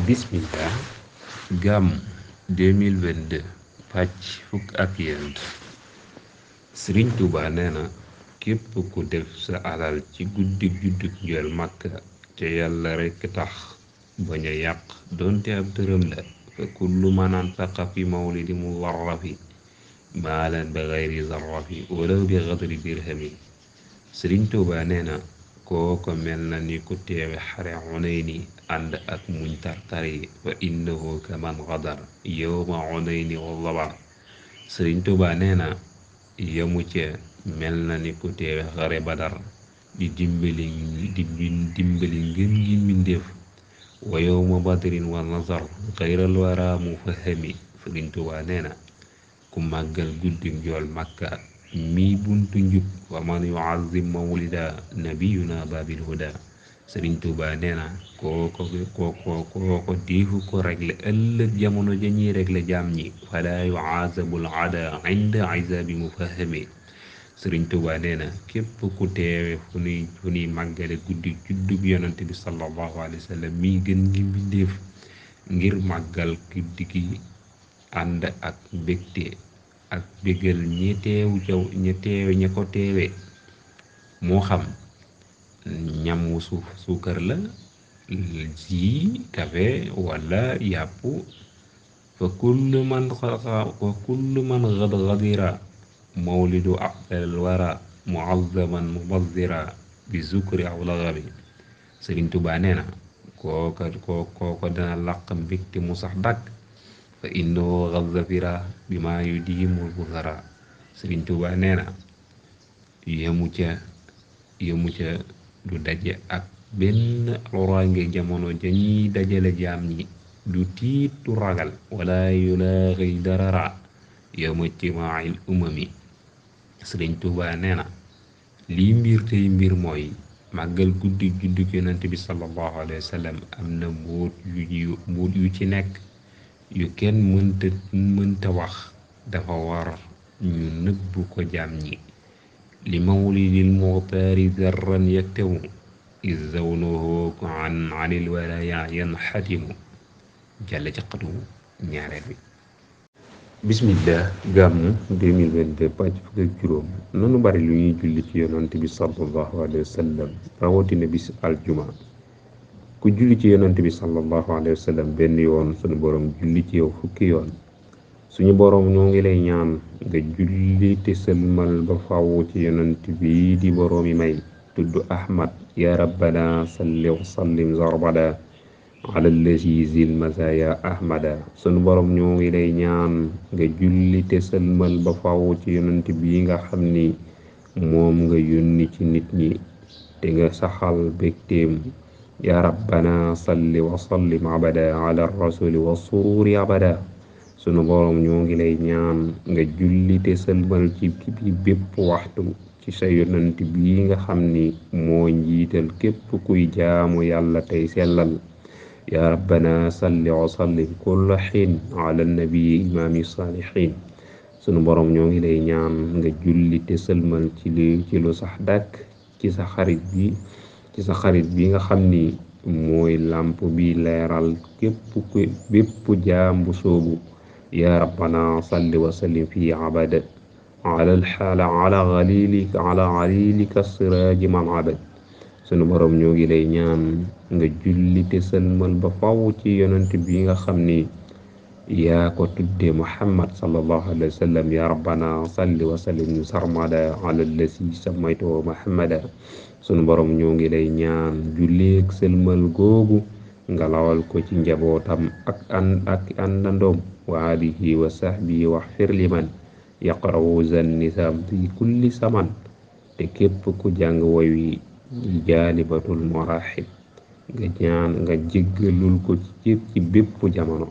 bismillah gàmm 2022 pàcc fukk ak yent sëriñ Tuuba nee na képp ku def sa alal ci guddig juddug njool Makka ca yàlla rekk tax bañ a yàq doonte ab dërëm la fa kullu man anfaqa fi mawlidi mudarrafi maalan bi gayri zarrafi walaw bi gadri dirhami sëriñ Tuuba nee na kooko mel na ni ku teewe xare Xunayni ànd ak muñ tartar yi fa innahu kaman gadar yowma Xunayni wa zabar sëriñ Tuuba nee na yamu ca mel na ni ku teewe xare Badar di dimbali ngën gi mbindéef wa yowma badrin wa nazar xayral wara mu fahami sëriñ Tuuba nee na ku màggal guddi njool Makka mi buntu njub wa man yuazim mawlida nabiyuna babil huda sëriñ Tuuba nee na kooko diifu ko regle ëllëg jamono jañuy regle jaam ñi fala yuazabul ada inda izabi mufahami sëriñ Tuuba nee na képp ku teewe fu nuy màggale guddi juddub yonante bi sallallahu alayhi wa sallam mi gën ngi mbindéef ngir màggal guddi gi ànd ak mbégte ak bégal ñi teewe ña ko teewe moo xam ñam wu suukar la ji kafe wala yàpp fa kullu man gadira mawlidu afdal wara muazzaman mubazzira bi zukri aw lagami sëriñ Tuuba nee na kooko dana làq mbégte mu sax dàkk fa innahu gazafira bi maa yu diimul busara sëriñ Tuuba nee na yemu ca du daje ak benn loraange jamono jañuy dajale jaam ñi du tiit du ragal wala yulaaxi darara yowma ijtimaa'il umami sëriñ Tuuba nee na lii mbir tey mbir mooy màggal guddi juddug yonent bi sallallahu alayhi wa sallam am na mbóot yu ci nekk yu kenn mënta wax dafa war ñu nëbbu ko jaam ñi li mawlidil muxtaari zarran yaktamu is zawnuhu anil walaya yanxatimu jàll ci xatu ñaareel bi bismillah gàmmu 2022 pàcc fukk ak juróom noonu bari lu ñuy julli ci yonante bi sallallahu alayhi wa sallam rawatina bis aljuma ku julli ci yonante bi sallallahu alayhi wa sallam benn yoon sunu borom julli ci yow fukki yoon suñu borom ñoo ngi lay ñaan nga julli te sëlmal ba faw ci yonante bi di boroomi may tudd ahmad ya rabbana salli wa sallim zarbada ala allazi zil masaya ahmada sunu borom ñoo ngi lay ñaan nga julli te sëlmal ba faw ci yonante bi nga xam ni moom nga yónni ci nit ñi te nga saxal bégteem ya rabbana salli wa sallim abada ala rasuli wa sururi abada sunu borom ñoo ngi lay ñaan nga julli te sëlmal ci bépp waxtu ci sa yonant bi nga xam ni moo njiital képp kuy jaamu yàlla tey sellal ya rabbana salli wa sallim kulla xiin ala nabii imaami saalihin sunu borom ñoo ngi lay ñaan nga julli te sëlmal ci lu sax dàkk ci sa xarit bi nga xam ni mooy làmp bi leeral bépp jaam bu soobu ya rabbana salli wa sallim fi abada ala xalilika siraaji man abad sunu borom ñoo ngi lay ñaan nga julli te sëlmal ba faw ci yonent bi nga xam ni yaa ko tudde muhammad sallallahu alayhi wa sallam ya rabbana salli wa sallim sarmada ala lasi samayto muhammada sunu borom ñoo ngi lay ñaan julleeg sëlmal googu nga lawal ko ci njabootam ak àndandoom wa alihi wa sahbihi waxfir liman yaqra'u zan nisaam fi kulli saman te képp ku jàng woy wi jaalibatul marahib nga jéggalul ko ci bépp jamono